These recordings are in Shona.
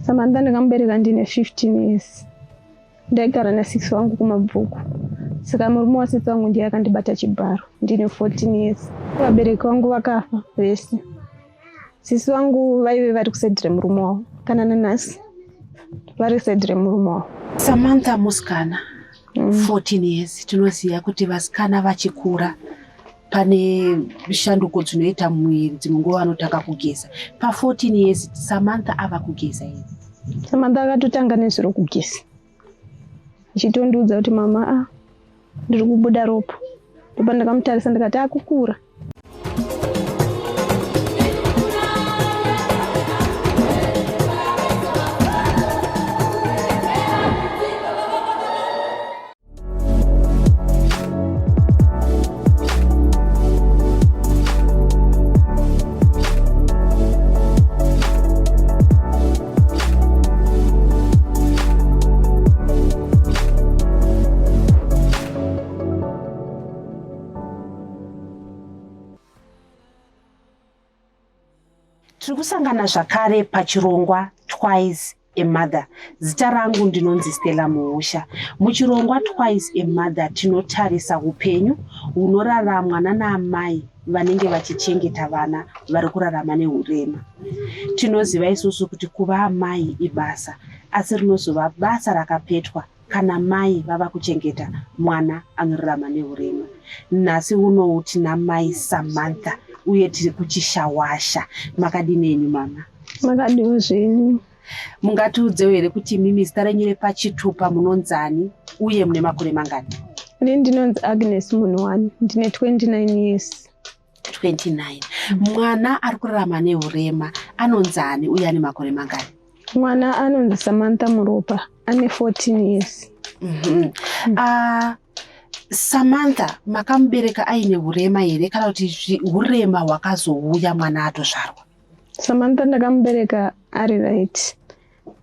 Samantha ndakamubereka ndine 15 years. Ndaigara nasisi wangu kumabvuku. Saka murume wasisi wangu ndiye akandibata chibharo ndine 14 years. Vabereki vangu vakafa vese. Sisi vangu vaive vari kusaidhi remurume wavo kana nanhasi vari kusaidhi remurume wavo. Samantha musikana 14 years tinoziva kuti vasikana vachikura pane shanduko dzinoita muviri dzimwe nguva vanotanga kugeza pa 14 years Samantha ava kugeza here? Samantha akatotanga nezviro kugeza achitondiudza kuti mama a ndiri kubuda ropa ndopa ndakamutarisa ndikati akukura. Tiri kusangana zvakare pachirongwa Twice a Mother. Zita rangu ndinonzi Stella Muusha. Muchirongwa Twice a Mother tinotarisa upenyu hunoraramwa nanaamai vanenge vachichengeta vana vari kurarama nehurema. Tinoziva isusu kuti kuva amai ibasa, asi rinozova basa rakapetwa kana mai vava kuchengeta mwana anorarama nehurema. Nhasi unowu tina mai Samantha uye tiri kuChishawasha. Makadini henyu mama? Makadiwo zvenyu. Mungatiudzewo here kuti imimi zita renyu repachitupa munonzani uye mune makore mangani? Ini ndinonzi Agnes Munhuwani, ndine 29 years. 29. Mwana ari kurarama nehurema anonzani uye ane makore mangani? Mwana anonzi Samantha Muropa, ane 14 years. Samantha makamubereka aine hurema here kana kuti hurema hwakazouya mwana atozvarwa? Samantha ndakamubereka ari right,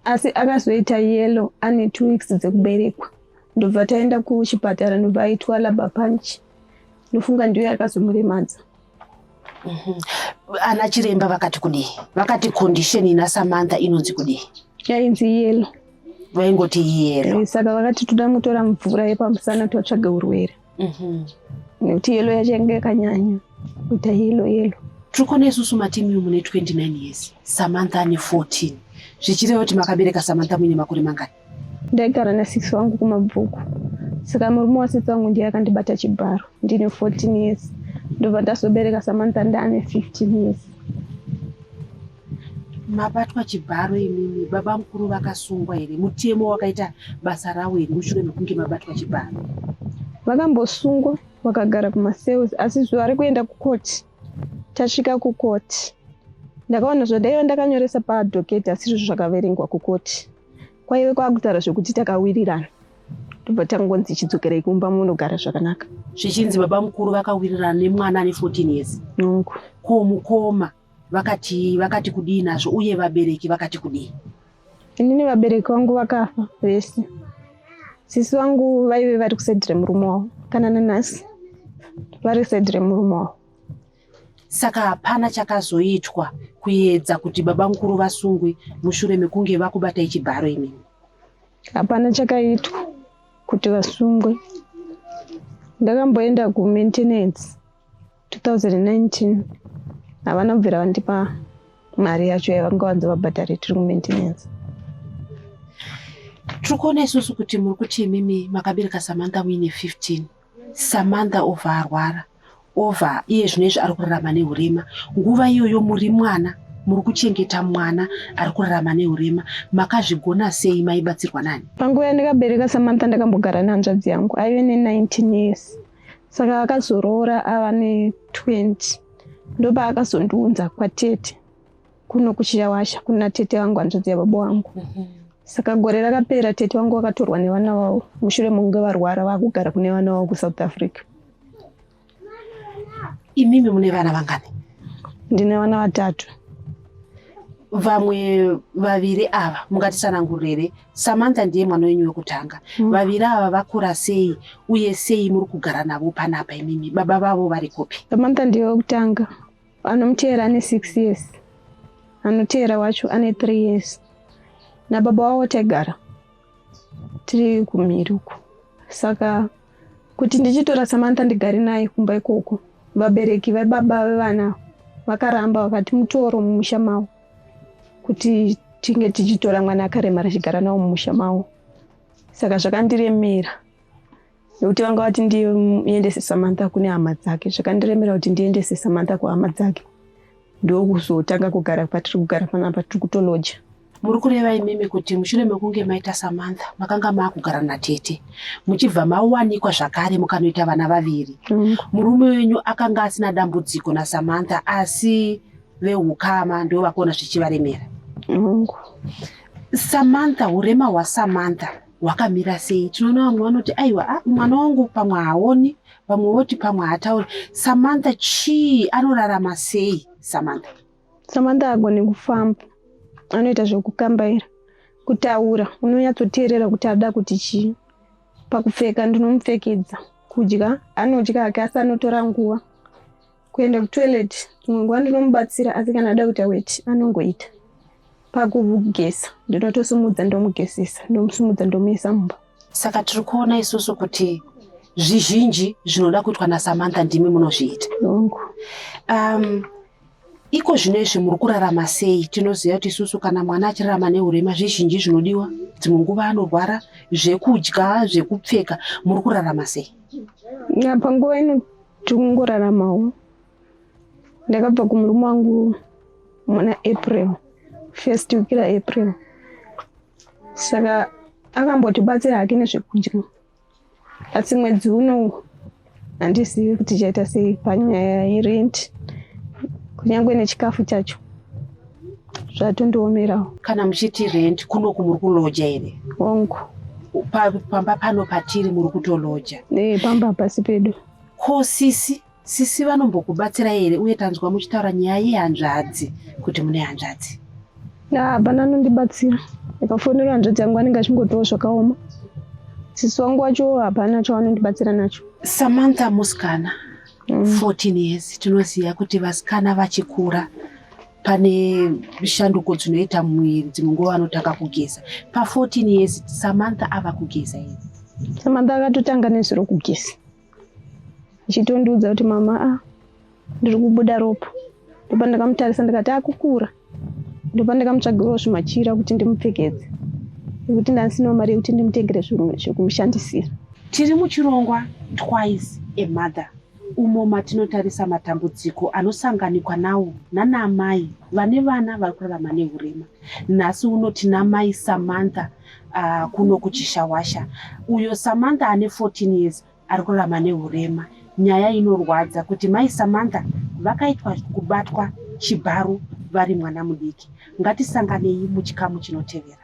asi akazoita yellow ane 2 weeks dzekuberekwa. Ndobva taenda kuchipatara ndobva aitwa labor punch. Ndofunga ndiyo yakazomuremadza. Ana chiremba vakati kudii? Vakati condition ina Samantha inonzi kudii? Yainzi yellow. Vaingoti yellow. Saka vakati toda mutora mvura yepamusana totsvage urwere. Nekuti yellow yacho yanga yakanyanya kuita yellow yellow. Tiri kuona isusu matimi mune 29 years, Samantha ane 14. Zvichireva kuti makabereka Samantha muine makore mangani? Ndaigara nasisi wangu kumabvuku. Saka murume wasisi wangu ndiye akandibata chibharo ndine 14 years. Ndobva ndazobereka Samantha ndane 15 years. Mabatwa chibharo imimi, baba mukuru vakasungwa here? Mutemo wakaita basa rawo here mushure mekunge mabatwa chibharo? Vakambosungwa vakagara kumacells, asi zuva rekuenda kukoti tasvika kukoti ndakaona zvandaiva ndakanyoresa padhoketi asi izvo zvakaverengwa kukoti. Kwaive kwakutaura zvekuti takawirirana tobva tangonzi chidzokerei kumba munogara zvakanaka. Zvichinzi baba mukuru vakawirirana nemwana ane 14 years. Nongu. Ko mukoma vakati kudii nazvo uye vabereki vakati kudii? Inini vabereki vangu vakafa vese. Sisi vangu vaive vari kusaidhi remurume wavo kana nanhasi vari kusaidhi remurume wavo. Saka hapana chakazoitwa kuedza kuti baba mukuru vasungwe mushure mekunge vakubatai chibharo imimi? Hapana chakaitwa kuti vasungwe. Ndakamboenda kumaintenance 2019 havana kubvira vandipa mari yacho yavanga vanzi vabhadhare tiri kumaintenance. Tiri kuona isusu kuti muri kuti imimi makabereka Samantha muine 15. Samantha obva arwara, obva iye zvino izvi ari kurarama nehurema. Nguva iyoyo muri mwana, muri kuchengeta mwana ari kurarama nehurema. Makazvigona sei? Maibatsirwa nani? Panguva yandakabereka Samantha ndakambogara nehanzvadzi yangu aive ne19 years. Saka akazoroora ava ne20. Ndopaakazondiunza kwatete kuno kuChiyawasha kuna tete vangu hanzvadzi yababa vangu. Saka gore rakapera tete vangu vakatorwa nevana vavo mushure mekunge varwara vakugara kune vana vavo kuSouth Africa. Imimi mune vana vangani? Ndine vana vatatu. Vamwe vaviri ava mungatitsanangurire. Samantha ndiye mwana wenyu wekutanga. Vaviri ava vakura sei uye sei muri kugara navo panapa imimi? Baba vavo vari kupi? Samantha ndiye wekutanga. Anomuteera ane 6 years. Anoteera wacho ane 3 years. Nababa wavo taigara tiri kumhiri uko. Saka kuti ndichitora Samantha ndigare naye kumba ikoko, vabereki vebaba vevana vakaramba vakati mutoro mumusha mavo kuti tinge tichitora mwana akaremara achigara nawo mumusha mavo. Saka zvakandiremera nekuti vanga vati ndiendese Samantha kune hama dzake. Zvakandiremera kuti ndiendese Samantha kuhama dzake, ndokuzotanga kugara patiri kugara panapa, tiri kutoloja. Muri kureva imimi kuti mushure mekunge maita Samantha makanga maakugara natete, muchibva mawanikwa zvakare mukanoita vana vaviri. Murume wenyu akanga asina dambudziko naSamantha, asi vehukama ndo vakuona zvichivaremera. Samantha, urema hwaSamantha hwakamira sei? Tinoona vamwe vanoti aiwa, ah, mwana wangu pamwe haoni, vamwe voti pamwe haatauri. Samantha chii, anorarama sei Samantha? Samantha haagoni kufamba, anoita zvekukambaira. Kutaura unonyatsoteerera kuti ada kuti chii. Pakupfeka ndinomupfekedza, kudya anodya hake asi anotora nguva. Kuenda kutoilet dzimwe nguva ndinomubatsira, asi kana ada kuita weti anongoita. Pakugeza ndinotosimudza ndomugezesa, ndomusimudza ndomuisa mumba. Saka tiri kuona isusu kuti zvizhinji zvinoda kuitwa naSamantha ndimi munozviita. Hongu. Iko zvino izvi muri kurarama sei? Tinoziva kuti isusu kana mwana achirarama neurema zvizhinji zvinodiwa, dzimwe nguva anorwara, zvekudya, zvekupfeka, muri kurarama sei? Panguva ino tiri kungoraramawo. Ndakabva kumurume wangu muna April, first week raApril. Saka akambotibatsira hake nezvekudya, asi mwedzi uno handizivi kuti chaita sei panyaya yerent, kunyange nechikafu chacho zvatondiomerawo. Kana muchiti rent, kunoku muri kuloja here? Hongu. Pamba pano patiri muri kutoloja? Nee, pamba pasi pedu. Ko sisi sisi vanombokubatsirai here? Uye tanzwa muchitaura nyaya yehanzvadzi, kuti mune hanzvadzi. Hapana anondibatsira. Ndikafonera hanzvadzi yangu anenge achingotiwo zvakaoma. Sisi wangu wacho hapana chavanondibatsira nacho. Samantha musikana, 14 years. Tinoziva kuti vasikana vachikura pane shanduko dzinoita muviri, dzimwe nguva vanotanga kugeza. Pa14 years Samantha ava kugeza here? Samantha akatotanga nezuro kugeza, achitondiudza kuti mama, a ndiri kubuda ropa. Ndopa ndakamutarisa ndikati akukura, ndopa ndakamutsvagirawo zvimachira kuti ndimupfekedze, nekuti ndandisinawo mari yekuti ndimutengere zvimwe zvekumushandisira. Tiri muchirongwa Twice a Mother, umo matinotarisa matambudziko anosanganikwa nawo nanaamai vane vana vari kurarama neurema. Nhasi uno tina mai Samantha kuno kuChishawasha. Uyo Samantha ane 14 years ari kurarama neurema. Nyaya inorwadza kuti mai Samantha vakaitwa kubatwa chibharo vari mwana mudiki. Ngatisanganei muchikamu chinotevera.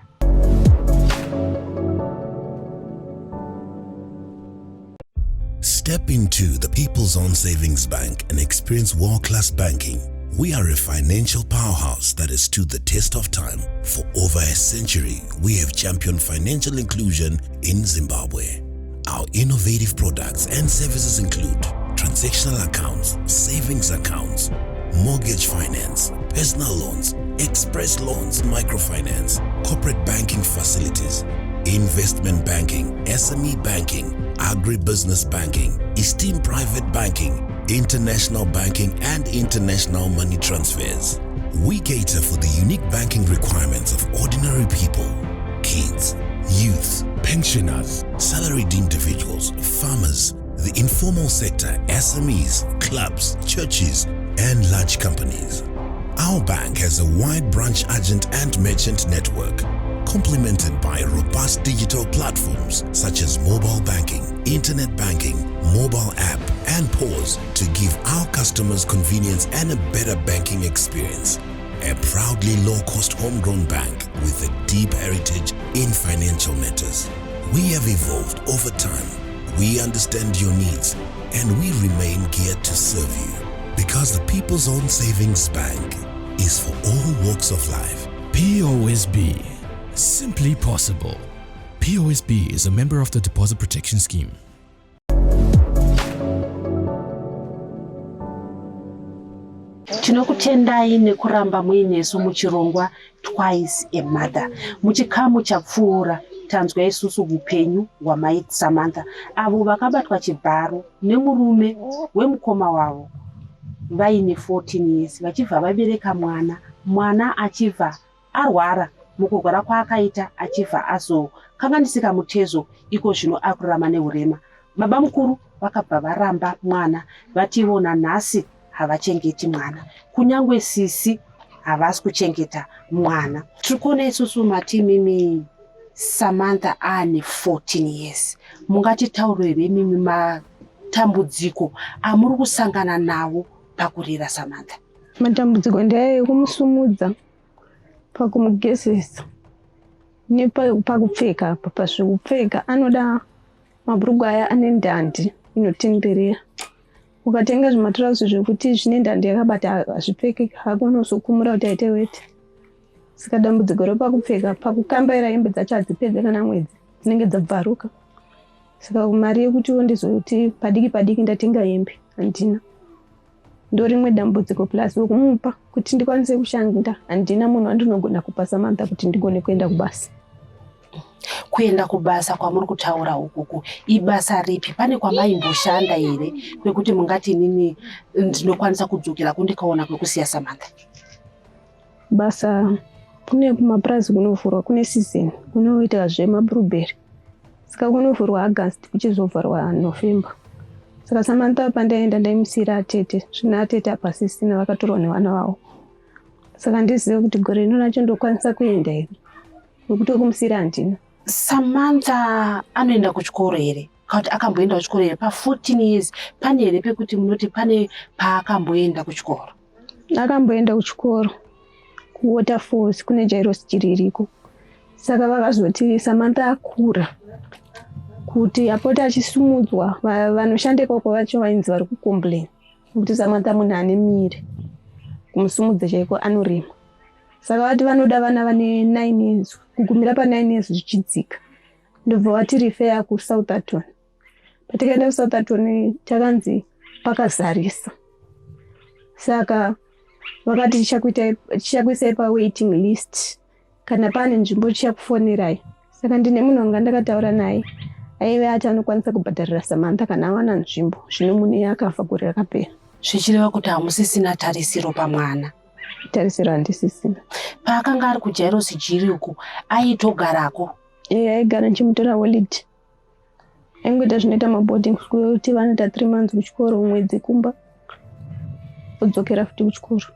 Step into the People's Own Savings Bank and experience world-class banking. We are a financial powerhouse that has stood the test of time. For over a century, we have championed financial inclusion in Zimbabwe. Our innovative products and services include transactional accounts, savings accounts, mortgage finance, personal loans, express loans, microfinance, corporate banking facilities, investment banking, SME banking, agribusiness banking, esteemed private banking, international banking, and international money transfers. We cater for the unique banking requirements of ordinary people, kids, youth, pensioners, salaried individuals, farmers, the informal sector, SMEs, clubs, churches, and large companies. Our bank has a wide branch agent and merchant network, complemented by robust digital platforms such as mobile banking, internet banking, mobile app, and POS to give our customers convenience and a better banking experience. A proudly low-cost homegrown bank with a deep heritage in financial matters. We have evolved over time. We understand your needs and we remain geared to serve you, because the People's Own Savings Bank is for all walks of life. POSB. Simply possible. POSB is a member of the Deposit Protection Scheme. Tinokutendai nekuramba muinesu muchirongwa Twice a Mother. Muchikamu chapfuura tanzwa isusu hupenyu hwamai Samantha avo vakabatwa chibharo nemurume wemukoma wavo vaine 14 years vachibva vabereka mwana, mwana achibva arwara mukurwara kwaakaita achibva azokanganisika mutezo iko zvino akurarama nehurema. Baba mukuru vakabva varamba mwana vati ivo nanhasi havachengeti mwana kunyangwe sisi havasi kuchengeta mwana. Tiri kuona isusu mati imimi Samantha aane 14 years mungatitaurire here imimi matambudziko amuri kusangana nawo pakurera Samantha? Matambudziko ndeaya ekumusumudza pakumugezesa nepakupfeka apa pazvekupfeka anoda mabhurugwa aya ane ndandi inotenderera ukatenga zvimatirauzi zvekuti zvine ndandi yakabata hazvipfekeki hako unozokumura kuti aite weti saka dambudziko repakupfeka pakukambaira hembe dzacho hadzipedze kana mwedzi dzinenge dzabvaruka saka mari yekutiwo ndizoti padiki padiki ndatenga hembe handina ndorimwe dambudziko plus wekumupa kuti ndikwanise kushanda handina munhu wandinogona kupa Samantha kuti ndigone kuenda kubasa. Kuenda kubasa kwamuri kutaura ukuku ibasa ripi? Pane kwamaimboshanda here kwekuti mungati inini ndinokwanisa kudzokera kundikaona kwekusiya Samantha? Basa kune kumapurazi kunovhurwa kune season kunoita zvemablueberry saka kunovhurwa August kuchizovharwa November saka Samantha pandaenda ndaimusiyira atete zvino atete hapasisina vakatorwa nevana vavo saka ndizive kuti gore rino racho ndokwanisa kuenda here nekuti wekumusiyira handina. Samantha anoenda kuchikoro here kana kuti akamboenda kuchikoro here pa14 years pane here pekuti munoti pane paakamboenda kuchikoro? Akamboenda kuchikoro kuWaterfalls kune Jairos Jiri iriko saka vakazoti Samantha akura kuti apote achisumudzwa vanoshanda ikoko vacho vainzi vari kucomplain nekuti Samantha munhu ane miri kumusumudza chaiko anorema saka vati vanoda vana vane 9 years kugumira pa9 years zvichidzika ndobva vati refer kuSoutherton patikaenda kuSoutherton takanzi pakazarisa saka vakati tichakuisai pawaiting list kana pane nzvimbo tichakufonerai saka ndine munhu wanga ndakataura naye aive ati anokwanisa kubhadharira Samantha kana awana nzvimbo zvino munhu iye akafa gore rakapera. Zvichireva kuti hamusisina tarisiro pamwana? Tarisiro handisisina. Paakanga ari kuJairos Jiri uku aitogarako? Iye aigara ndichimutora holiday aingoita zvinoita maboarding school kuti vanoita 3 months kuchikoro mwedzi kumba odzokera futi kuchikoro.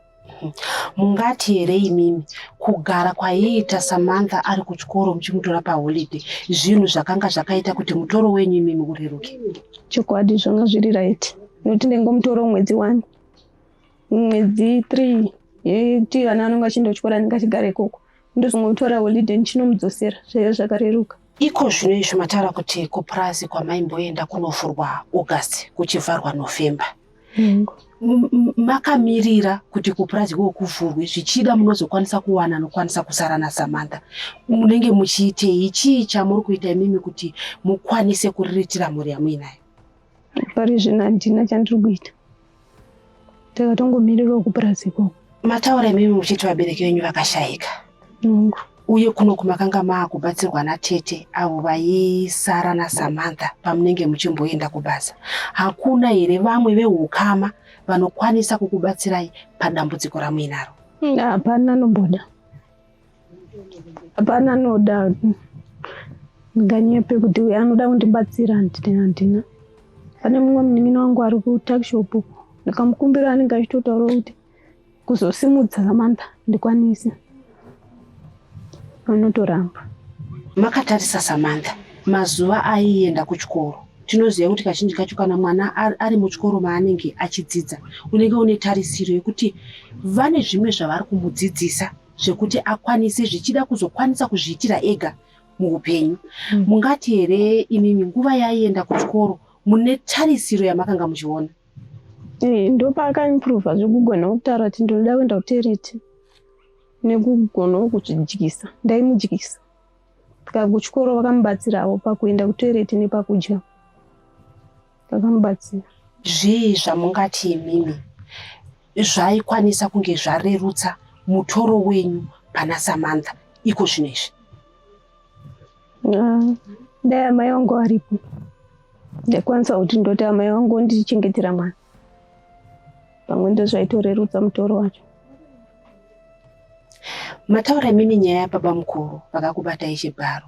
Mungati here imimi kugara kwaiita Samantha ari kuchikoro muchimutora paholiday zvinhu zvakanga zvakaita kuti mutoro wenyu imimi ureruke? Chokwadi zvanga zviri right nekuti ndaingomutora mwedzi 1 mwedzi 3 yekuti vana vanenge vachienda kuchikoro anenge achigara ikoko ndozongomutora holiday ndichinomudzosera zvaiva zvakareruka. Iko zvino izvi mataura kuti kupurazi kwamaimboenda kunovhurwa August kuchivharwa November. Makamirira kuti kupurazi ikoko kuvhurwe zvichida munozokwanisa kuwana anokwanisa kusara naSamantha. Munenge muchiitei? Chii chamuri kuita imimi kuti mukwanise kuriritira mhuri yamuinayo? Pari zvino handina chandiri kuita. Takatongomirirawo kupurazi ikoko. Mataura imimi muchiti vabereki venyu vakashayika. Uye kuno kumakanga maakubatsirwa natete avo vaisara naSamantha pamunenge muchimboenda kubasa. Hakuna here vamwe vehukama vanokwanisa kukubatsirai padambudziko ramuinaro? Hapana anomboda. Hapana anoda. Ndinganyepe kuti uyu anoda kundibatsira handina. Pane mumwe munin'ina wangu ari kutuckshop uko. Ndikamukumbira anenge achitotaura kuti kuzosimudza Samantha ndikwanise. Anotoramba. Makatarisa Samantha mazuva aienda kuchikoro. Tinoziva kuti kazhinji kacho kana mwana ari muchikoro maanenge achidzidza unenge une tarisiro yekuti vane zvimwe zvavari kumudzidzisa zvekuti akwanise zvichida kuzokwanisa kuzviitira ega muupenyu. Mungati here imimi nguva yaaienda kuchikoro mune tarisiro yamakanga muchiona? Ndopaakaimprova zvekugona kutaura kuti ndinoda kuenda kutoilet nekugonawo kuzvidyisa. Ndaimudyisa. Saka kuchikoro vakamubatsirawo pakuenda kutoilet nepakudya. Vakamubatsira. Zvii zvamungati imimi zvaikwanisa kunge zvarerutsa mutoro wenyu pana Samantha iko zvino izvi? Ah, dai amai vangu varipo ndaikwanisa kuti ndoti amai vangu ndichengetera mwana, pamwe ndozvaitorerutsa mutoro wacho. Mataura imimi nyaya yababa mukuru vakakubatai chibharo.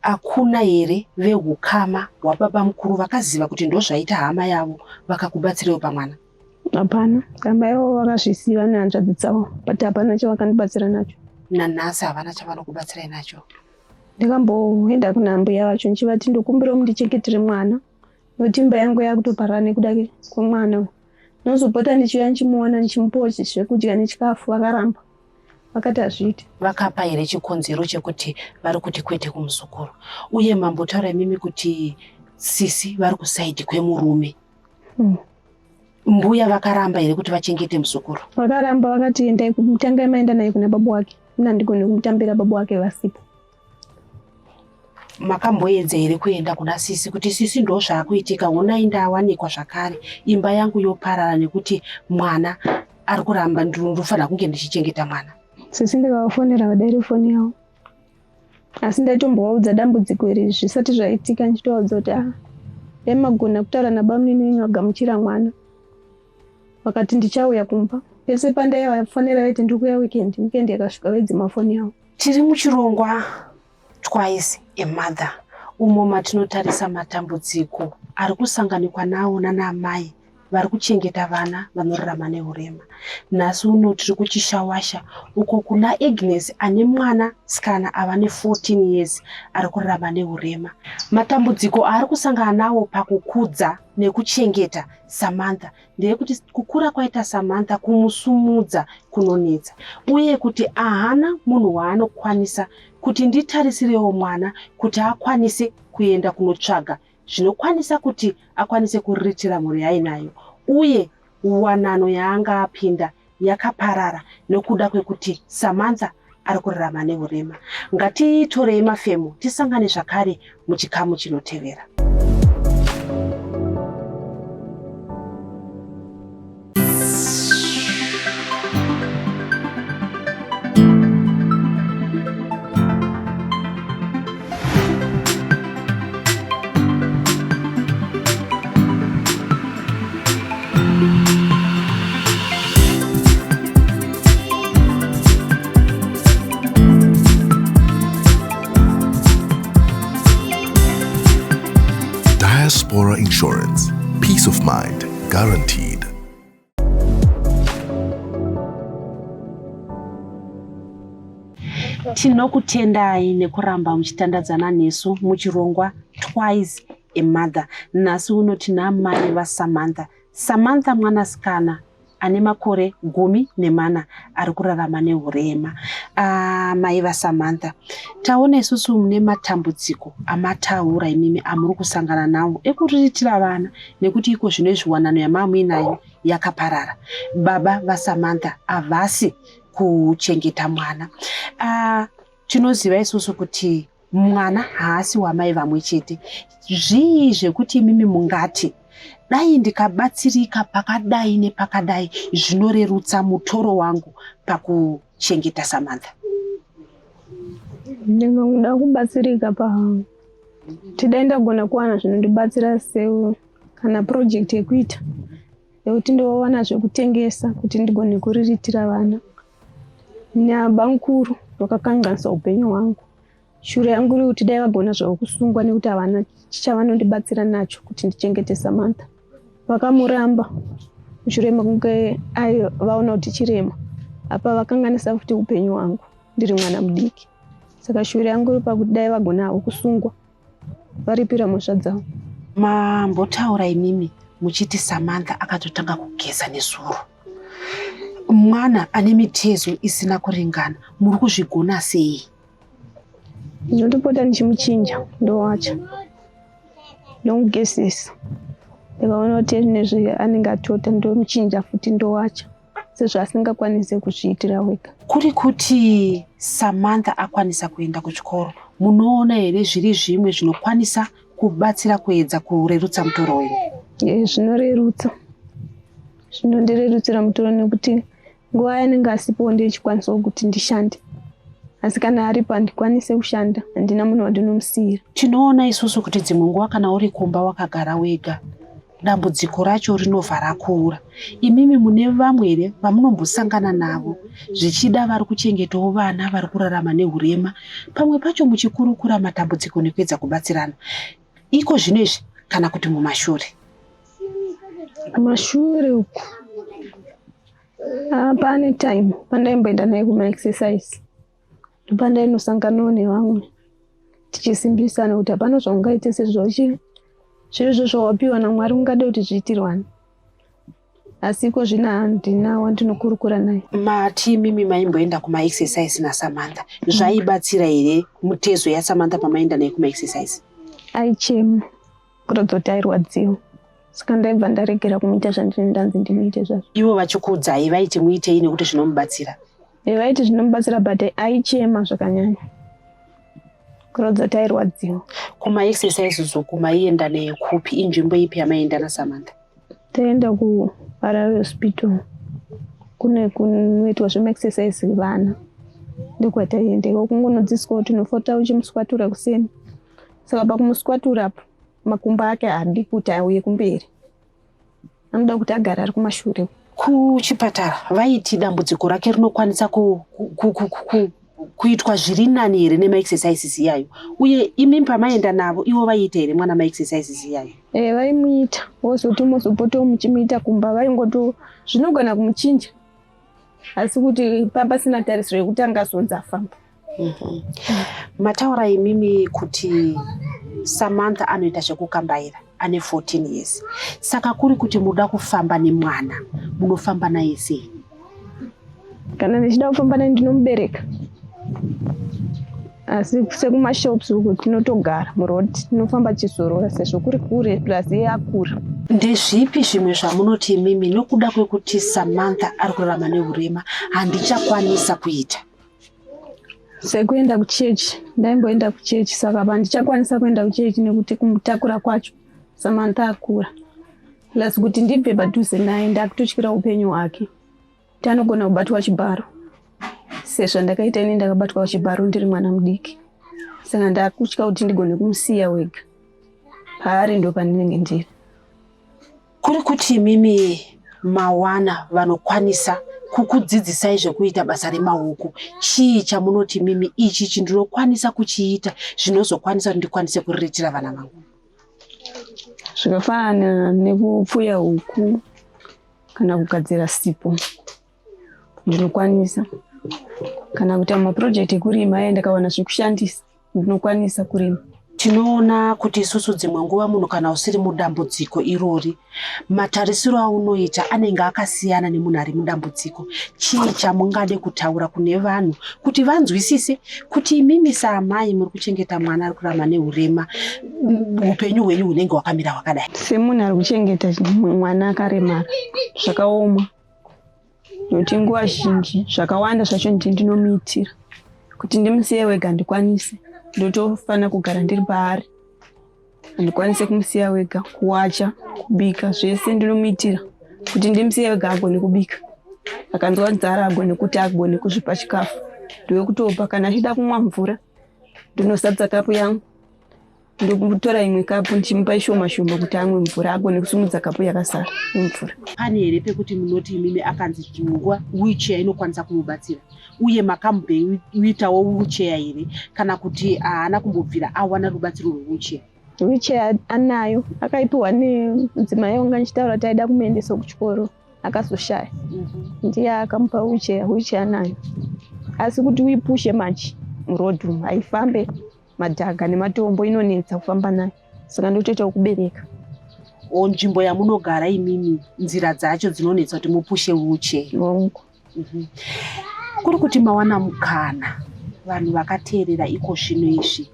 Hakuna here vehukama hwababa mukuru vakaziva kuti ndozvaita hama yavo vakakubatsirewo pamwana? Hapana, amai vavo vakazviziva nehanzvadzi dzavo but hapana chavakandibatsira nacho. Nanhasi havana chavanokubatsirai nacho? Ndakamboenda kuna mbuya vacho ndichivati ndokumbira mundichengetere mwana nokuti imba yangu yakutoparara nekuda kwemwana uyu. Ndinozopota ndichiuya ndichimuona ndichimupawo zvekudya nechikafu vakaramba. Vakati hazviiti. Vakapa here chikonzero chekuti vari kuti kwete kumuzukuru? Uye mambotaura imimi kuti sisi vari kusaidhi kwemurume. Mbuya vakaramba here kuti vachengete muzukuru? Vakaramba vakati endai tangai maenda naye kuna baba wake. Ini handigoni kumutambira baba wake vasipo. Makamboedza here kuenda kuna sisi kuti sisi ndozvaakuitika honai ndawanikwa zvakare imba yangu yoparara nekuti mwana ari kuramba ndinofanira kunge ndichichengeta mwana. Sisi ndikavafonera vadaire foni yavo. Asi ndaitombovaudza dambudziko iri zvisati zvaitika ndichitovaudza kuti ah dai magona kutaura nabamunini wenyu vagamuchira mwana. Vakati ndichauya kumba. Pese pandaivafonera vaiti ndiri kuuya weekend, weekend yakasvika vaidzima foni yavo. Tiri muchirongwa Twice a Mother umo matinotarisa matambudziko ari kusanganikwa nawo nana amai vari kuchengeta vana vanorarama nehurema. Nhasi uno tiri kuChishawasha uko kuna Agnes ane mwana sikana ava ne14 years ari kurarama nehurema. Matambudziko aari kusangana nawo pakukudza nekuchengeta Samantha ndeyekuti kukura kwaita Samantha kumusumudza kunonetsa uye kuti ahana munhu waanokwanisa kuti nditarisirewo mwana kuti akwanise kuenda kunotsvaga zvinokwanisa kuti akwanise kuriritira mhuri yaainayo uye wanano yaanga apinda yakaparara nokuda kwekuti Samantha ari kurarama nehurema. Ngatitorei mafemo tisangane zvakare muchikamu chinotevera. Diaspora Insurance. Peace of mind guaranteed. Tinokutendai nekuramba muchitandadzana nesu muchirongwa Twice a Mother. Nhasi uno tina amai vaSamantha. Samantha mwanasikana ane makore 14 ari kurarama nehurema. Amai vaSamantha, taona isusu mune matambudziko amataura imimi amuri kusangana nawo ekuriritira vana nekuti iko zvino izvi wanano yamamuinayo yakaparara. Baba vaSamantha havasi kuchengeta mwana. Tinoziva isusu kuti mwana haasi wamai vamwe chete. Zvii zvekuti imimi mungati dai ndikabatsirika pakadai nepakadai zvinorerutsa mutoro wangu pakuchengeta Samantha? Ndinoda kubatsirika pa kuti dai ndagona kuwana zvinondibatsira se kana project yekuita yekuti ndowana zvekutengesa kuti ndigone kuriritira vana. Nabamukuru vakakanganisa upenyu hwangu. Shure yangu iri kuti dai vagona zvavo kusungwa nekuti havana chavanondibatsira nacho kuti ndichengete Samantha. Vakamuramba mushure mekunge vaona kuti chirema. Apa vakanganisa futi upenyu hwangu ndiri mwana mudiki. Saka shure yangu iri pakuti dai vagona havo kusungwa varipira mhosva dzavo. Mambotaura imimi muchiti Samantha akatotanga kugeza nezuro. Mwana ane mitezo isina kuringana, muri kuzvigona sei? Ndinotopota ndichimuchinja ndowacha ndomugezesa ndikaona kuti nezve anenge atota ndomuchinja futi ndowacha sezvo asingakwanise kuzviitira wega. Kuri kuti Samantha akwanisa kuenda kuchikoro, munoona here zviri zvimwe zvinokwanisa kubatsira kuedza kurerutsa mutoro wenyu? Zvinorerutsa. Zvinondirerutsira mutoro nekuti nguva yanenge asipowo ndichikwanisawo kuti ndishande, asi kana aripo handikwanise kushanda, handina munhu wandinomusiyira. Tinoona isusu kuti dzimwe nguva kana uri kumba wakagara wega, dambudziko racho rinovha rakura. Imimi mune vamwe here vamunombosangana navo, zvichida vari kuchengetawo vana vari kurarama neurema, pamwe pacho muchikurukura matambudziko nekuedza kubatsirana iko zvino izvi kana kuti mumashure? Kumashure uku pane time pandaimboenda naye kumaexercise, ndopandainosanganawo nevamwe tichisimbisana kuti hapana zvaungaite sezvo zvirizvo zvawapiwa naMwari, ungade kuti zviitirwani. Asi iko zvino handina wandinokurukura naye. Mati imimi maimboenda kumaexercise naSamantha, zvaibatsira here mutezo yaSamantha pamaenda naye kumaexercise? Aichema kuratidza kuti airwadziwa, saka ndaibva ndaregera kumuita zvandinenge ndanzi ndimuite zvazvo. Ivo vachikuudzai vaiti muitei nekuti zvinomubatsira? Vaiti zvinomubatsira, but aichema zvakanyanya kuratidza kuti airwadziwa. Kumaexercise uku maienda naye kupi? Inzvimbo ipi yamaienda naSamantha? Taenda kuHarare Hospital, kune kunoitwa zvemaexercise vana, ndokwataienda iko kungonodzidziswa kuti unofota uchimuswatura kuseni. Saka pakumuswatura apo makumbo ake haadi kuti auye kumberi, anoda kuti agare ari kumashure. Kuchipatara vaiti dambudziko rake rinokwanisa kuitwa zviri nani here nemaexercises iyayo? Uye imi pamaenda navo, ivo vaiita here mwana maexercises iyayo? Vaimuita, wozoti mozopotawo muchimuita kumba, vaingoto zvinogona kumuchinja, asi kuti pasina tarisiro yekuti angazonzi afamba. Mataura imimi kuti Samantha anoita zvekukambaira, ane 14 years. Saka kuri kuti muda kufamba nemwana, munofamba naye sei? Kana ndichida kufamba naye ndinomubereka, asi sekumashops uku tinotogara muroad, tinofamba tichizorora sezvo kuri kure, plus iye akura. Ndezvipi zvimwe zvamunoti imimi nokuda kwekuti Samantha ari kurarama neurema handichakwanisa kuita? Sekuenda kuchechi, ndaimboenda kuchechi, saka pandichakwanisa kuenda kuchechi nekuti kumutakura kwacho, Samantha akura, plus kuti ndibve padhuze naye ndakutotyira upenyu hwake kuti anogona kubatwa chibharo sezvandakaita ini, ndakabatwa chibharo ndiri mwana mudiki, saka ndakutya kuti ndigone kumusiya wega paari, ndo pandinenge ndiri. Kuri kuti imimi mawana vanokwanisa kukudzidzisai zvekuita basa remaoko, chii chamunoti mimi ichi chindinokwanisa kuchiita zvinozokwanisa kuti ndikwanise kuriritira vana vangu? Zvakafanana nekupfuya huku kana kugadzira sipo ndinokwanisa, kana kuita mapurojekti ekurima aya, ndakawana zvekushandisa ndinokwanisa kurima. Tinoona kuti isusu dzimwe nguva munhu kana usiri mudambudziko irori, matarisiro aunoita anenge akasiyana nemunhu ari mudambudziko. Chii chamungade kutaura kune vanhu kuti vanzwisise kuti imimi saamai muri kuchengeta mwana ari kurarama neurema, upenyu hwenyu hunenge hwakamira hwakadai? Semunhu ari kuchengeta mwana akaremara, zvakaoma nekuti nguva zhinji zvakawanda zvacho ndi ndinomuitira. Kuti ndimusiye wega handikwanisi, ndotofanira kugara ndiri paari, handikwanise kumusiya wega. Kuwacha, kubika, zvese ndinomuitira. Kuti ndimusiye wega agone kubika, akanzwa nzara agone kuti agone kuzvipa chikafu, ndewekutopa. Kana achida kumwa mvura, ndinosadza kapu yangu, ndokutora imwe kapu ndichimupa ishoma shoma kuti amwe mvura, agone kusimudza kapu yakasara nemvura. Pane here pekuti munoti imimi akanzi dzimwe nguva wheelchair inokwanisa kumubatsira, uye makamboitawo wheelchair here, kana kuti haana kumbobvira awana rubatsiro rwewheelchair? Wheelchair anayo, akaipiwa nemudzimai wanga ndichitaura kuti aida kumuendesa kuchikoro akazoshaya, ndiye akamupa wheelchair. Wheelchair anayo, asi kuti uipushe manje muroad umu haifambe, madhaga nematombo, inonetsa kufamba nayo, saka ndotoita kubereka. O, nzvimbo yamunogara imimi nzira dzacho dzinonetsa kuti mupushe wheelchair? Hongu. Kuri kuti mawana mukana, vanhu vakateerera iko zvino izvi,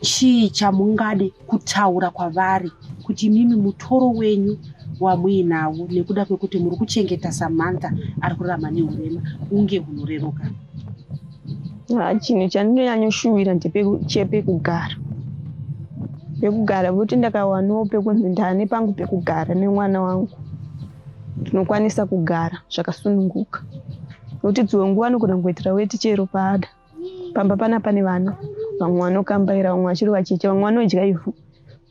chii chamungade kutaura kwavari kuti imimi mutoro wenyu wamuinawo nekuda kwekuti muri kuchengeta Samantha ari kurarama neurema unge hunoreruka? Chinhu chandinonyanyoshuwira ndechepekugara, pekugara, kuti ndakawanawo pekunzi ndane pangu pekugara nemwana wangu. Ndinokwanisa kugara zvakasununguka nokuti dzimwe nguva anogona kungoitira weti chero paada. Pamba pana pane vana, vamwe vanokambaira, vamwe vachiri vacheche, vamwe vanodya ivhu.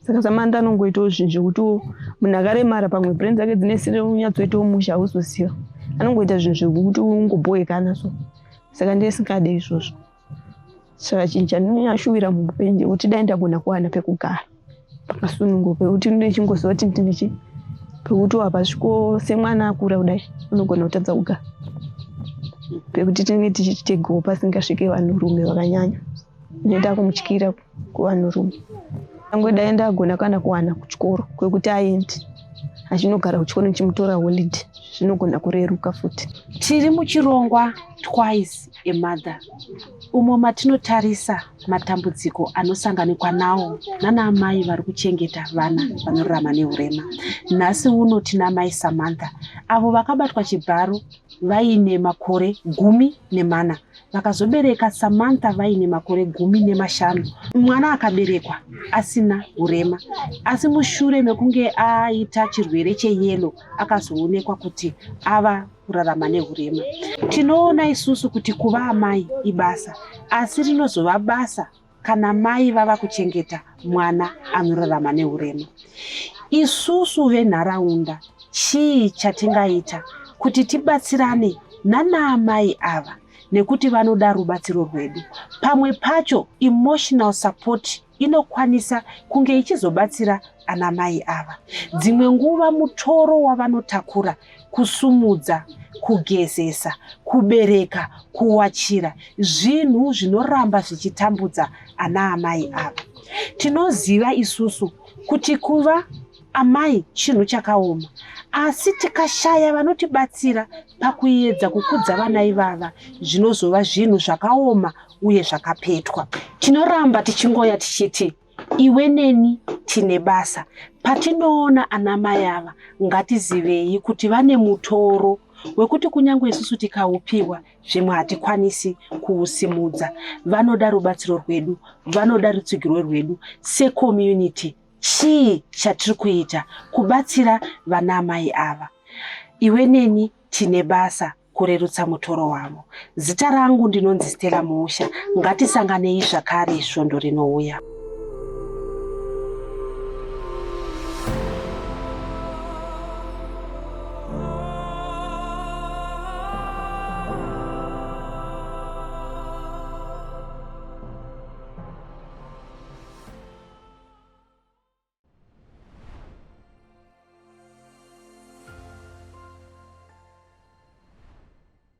Saka Samantha anongoitawo zvinhu zvekutiwo munhu akaremara pamwe brain dzake dzinesiri kunyatsoitawo mushe hauzoziva. Anongoita zvinhu zvekuti ungobhoekana so. Saka ndisingade izvozvo. Saka chinhu chandinonyashuwira muupenyu ndekuti dai ndagona kuwana pekugara pakasununguka pekuti ndichingoziva kuti ndine chi pekuti hapasviko semwana akura kudai unogona kutadza kugara pekuti tinenge tichitegawo pasingasvike vanhurume vakanyanya ndinoita kumutyira kuvanhurume angwe dai ndagona kana kuwana kuchikoro kwekuti aende achinogara kuchikoro ndichimutora holiday zvinogona kureruka futi. Tiri muchirongwa Twice a Mother umo matinotarisa matambudziko anosanganikwa nawo nana amai vari kuchengeta vana vanorarama neurema. Nhasi uno tina mai Samantha avo vakabatwa chibharo vaine makore 14 vakazobereka Samantha vaine makore 15. Mwana akaberekwa asina urema, asi mushure mekunge aita chirwere cheyelo akazoonekwa kuti ava kurarama neurema. Tinoona isusu kuti kuva amai ibasa, asi rinozova basa kana mai vava kuchengeta mwana anorarama neurema. Isusu venharaunda chii chatingaita kuti tibatsirane nanaamai ava nekuti vanoda rubatsiro rwedu? Pamwe pacho emotional support inokwanisa kunge ichizobatsira anamai ava. Dzimwe nguva mutoro wavanotakura kusumudza, kugezesa, kubereka, kuwachira zvinhu zvinoramba zvichitambudza ana amai ava. Tinoziva isusu kuti kuva amai chinhu chakaoma, asi tikashaya vanotibatsira pakuedza kukudza vana ivava zvinozova zvinhu zvakaoma uye zvakapetwa. Tinoramba tichingoya tichiti iwe neni tine basa. Patinoona anamai ava ngatizivei kuti vane mutoro wekuti kunyange isusu tikaupiwa zvimwe hatikwanisi kuusimudza. Vanoda rubatsiro rwedu, vanoda rutsigiro rwedu secommunity. Chii chatiri kuita kubatsira vana amai ava? Iwe neni tine basa kurerutsa mutoro wavo. Zita rangu ndinonzi Stella Muusha. Ngatisanganei zvakare svondo rinouya.